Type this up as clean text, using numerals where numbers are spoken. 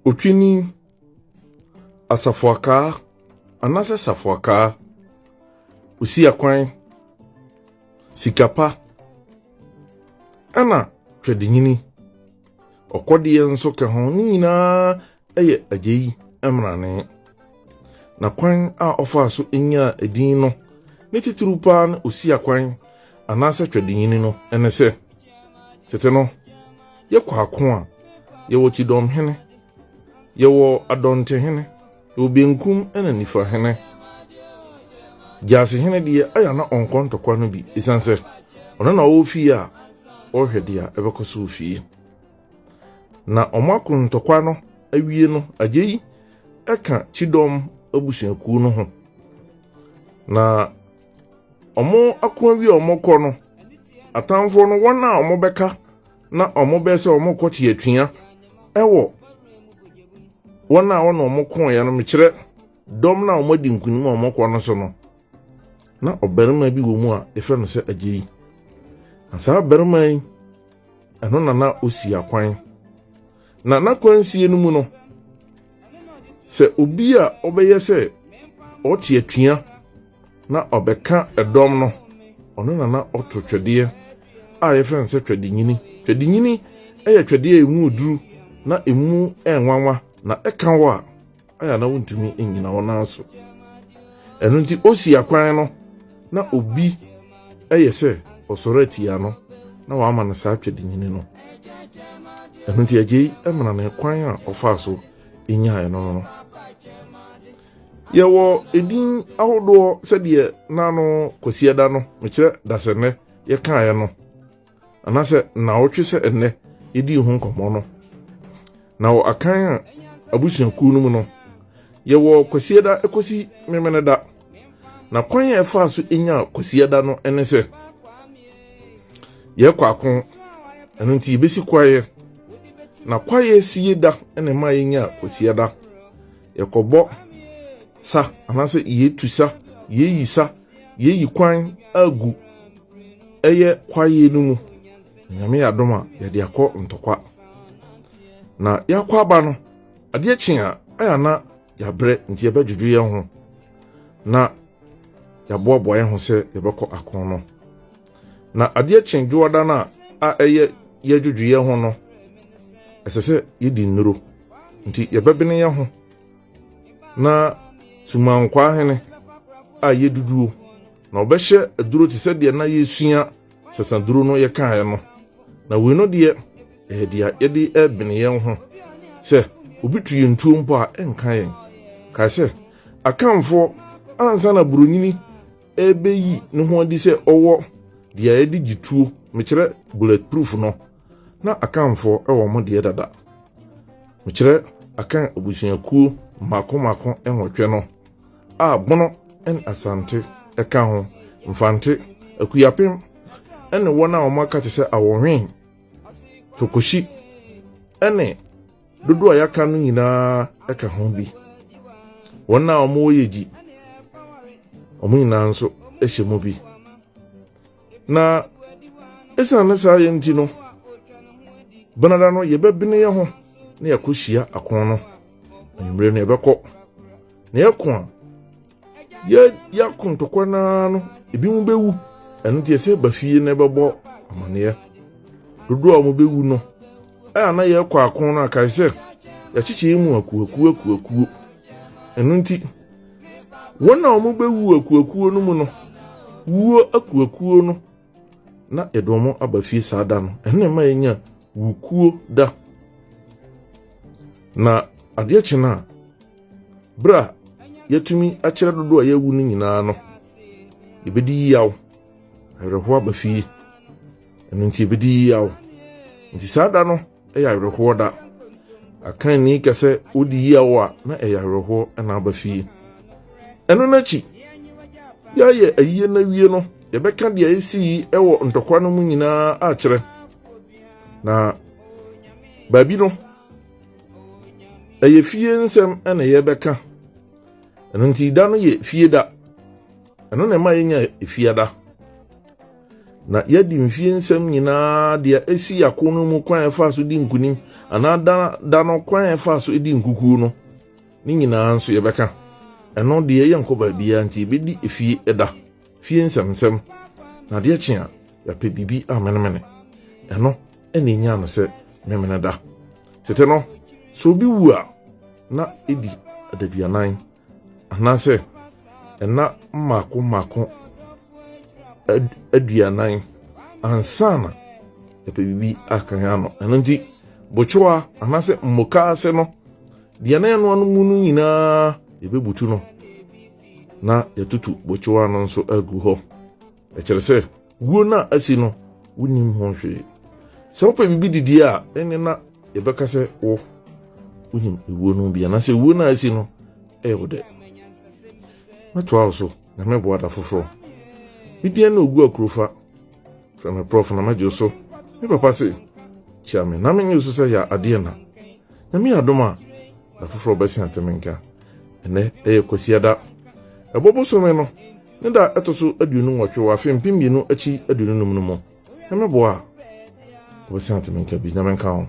Otwini, asafoakaa anaasɛ safoakaa, osiakwan, sikapa, ɛna twɛdenyini, ɔkɔdeɛ nso ka ho, ne nyinaa yɛ Agyei mmrane. Na kwan a ɔfaa so nyaa edin no, ne titiriw paa ne osiakwan anaasɛ twɛdenyini no ne sɛ, tete no, Yɛkɔ ako a, yɛwɔ kyidɔmhene, yɛwɔ adɔntehene, yɛwɔ benkum na nifahene. Gyaasehene deɛ, ayɛ a na ɔnkɔ ntɔkwa no bi ɛsiane sɛ ɔno na ɔwɔ fie a ɔrehwɛ deɛ ɛbɛkɔ so wɔ fie. Na wɔn ako ntɔkwa no awie no, Agyei ka kyidɔm abusuakuo no ho. Na wɔn ako awie a wɔkɔ no, atamfoɔ no, wɔn a wɔbɛka na wɔbɛyɛ sɛ wɔrekɔ kyeatua wɔ wɔn a wɔne wɔn koeɛ no, mekyerɛ dɔm no a wɔadi nkunim a wɔkɔ no so no, na ɔbarima bi wɔ mu a yɛfrɛ no sɛ Agyei. Na saa barima yi, ɛno na na ɔsi akwan. Na n'akwansie no mu no, sɛ obi a ɔbɛyɛ sɛ ɔte atua na ɔbɛka ɛdɔm no, ɔno na na ɔto twɛdeɛ a yɛfrɛ no sɛ twɛdenyini. Twɛdenyini yɛ twɛdeɛ a emu duru na emu nwanwa na ɛka wɔ a, ayɛ na wontumi nnyina wo nan so. Ɛno nti osi akwan no na obi yɛ sɛ ɔsɔre atia no na wama no saa twɛdenyini no. Ɛno nti Agyei mena ne kwan a ɔfaa so nyaeɛ no no. Yɛwɔ edin ahodoɔ sɛdeɛ n'ano Kwasiada no, mekyerɛ Dasɛnnɛ yɛkaeɛ no, anaasɛ nnawɔtwe sɛ ɛnnɛ yɛdii ho nkɔmmɔ no. Na wɔ Akan a abusuakuo no mu no, yɛwɔ Kwasiada kɔsi Memeneda. Na kwan a ɛfaa so nyaa Kwasiada no ne sɛ, yɛkɔ ako, ɛno nti yɛbɛsi kwaeɛ. Na kwaeɛ sie da na ɛma yɛnya Kwasiada. Yɛkɔbɔ sa anaasɛ yɛtu sa, yɛyi sa, yɛyi kwan agu ɛyɛ kwaeɛ no mu. Na Nyame yɛ adom a, yɛde akɔ ntɔkwa. Na yɛakɔ aba no, adeɛ kye a, ayɛ na yɛabrɛ nti yɛbɛdwodwo yɛn ho na yɛaboaboa yɛn ho sɛ yɛbɛkɔ ako no. Na adeɛ kye dwoɔda no a ɛyɛ yɛdwodwo yɛn ho no, ɛsɛ sɛ yɛdi nnuro. Nti yɛbɛbene yɛn ho na sumankwaa hene a yɛduduo na ɔbɛhyɛ aduro te sɛ deɛ na yɛsua sasaduro no yɛkaeɛ no. Na wei no deɛ ɛyɛ deɛ yɛde ɛbene yɛn ho sɛ obi tu yɛn tuo mpo a ɛnka yɛn. Kae sɛ Akanfoɔ ansa na buronyini ɛrebɛyi ne ho adi sɛ ɔwɔ deɛ yɛde gye tuo, mekyerɛ bullet proof no, na Akanfoɔ ɛwɔ wɔn deɛ dada. Mekyerɛ Akan abusuakuo mmaako mmaako nwɔtwe no a Bono ne Asante ka ho, Mfante, Akuapem ne wɔn a wɔaka te sɛ Awɔnwen, Tokohyi ne dodoɔ a yɛaka no nyinaa ka ho bi. Wɔn a wɔwɔ Yegyi, wɔn nyinaa nso hyɛ mu bi. Na esiane ne saa yɛ nti no, Benada no yɛbɛbene yɛn ho na yɛakɔhyia ako no. Anwummere no yɛbɛkɔ. Na yɛko a, yɛako ntɔkwa no ara no, ebinom bɛwu. Ɛno nti ɛsɛ ba fie na ɛbɛbɔ amaneɛ. Dodoɔ a wɔbɛwu no, a na yɛkɔ ako no akae sɛ yɛakyekyɛ yɛn mu akuakuo akuakuo. Ɛno nti, wɔn a wɔbɛwu akuakuo no mu no, wuo akuakuo no, na yɛde wɔn aba fie saa da no. Ɛno na ɛma yɛnya wukuo da. Na adeɛ kye no a, berɛ a yɛatumi akyerɛ dodoɔ a yɛawu no nyinaa no, yɛbɛdi yaw, awerɛhoɔ aba fie. Ɛno nti yɛbɛdi yaw. Nti saa da no yɛ awerɛhoɔ da. Akanni ka sɛ wodi yaw a, na ɛyɛ awerɛhoɔ na aba fie. Ɛno n'akyi, yɛayɛ ayie no awie no, yɛbɛka deɛ ɛsii wɔ ntɔkwa no mu nyinaa akyerɛ. Na baabi no, ɛyɛ fie nsɛm na yɛbɛka. Ɛno nti da no yɛ fie da. Ɛno na ɛma yɛnya efiada. Na yɛadi mfie nsɛm nyinaa deɛ asi ako no mu kwan a ɛfaa so di nkunim anaa da, da no kwan a ɛfaa so di nkukuo no. Ne nyinaa nso yɛbɛka. Ɛno deɛ yɛnkɔ baabiara nti yɛbɛdi efie da, fie nsɛmnsɛm. Na adeɛ kye a, yɛapɛ biribi amenemene. Ɛno na ɛnyaa no sɛ Memeneda. Tete no, sɛ obi wu a, na ɛdi adaduanan anaasɛ nna mmaako mmaako aduanan ansa na yɛpɛ biribi akan ano. Ɛno nti, bokyewa anaasɛ mmokaase no, deɛ na ɛnoa no mu no nyinaa yɛbɛbutu no na yɛatutu bokyewa no nso agu hɔ. Ɛkyerɛ sɛ wuo no a asi no, wonnim ho hwee. Sɛ wopɛ biribi didi a, ɛne na yɛbɛka sɛ wo wonim ewuo no bi anaasɛ ewuo no a asi no ɛyɛ wo dɛ. Mɛtoa wo so na mɛboa da foforɔ. Me din ne Ogu Akurofa. Frɛ me prɔfo na mɛgye wo so. Me papa se, kyia me na menye wo so sɛ yɛ adeɛ na. Nyame yɛ adom a, da foforɔ wobɛse ate me nka. Ɛnɛ ɛyɛ Kwasiada. Ɛbɔ bosome no Ne da a ɛtɔ so 28 wɔ afe 2025 no mu, Nyame boa a, wobɛsan ate me nka bi. Nyame nka ho.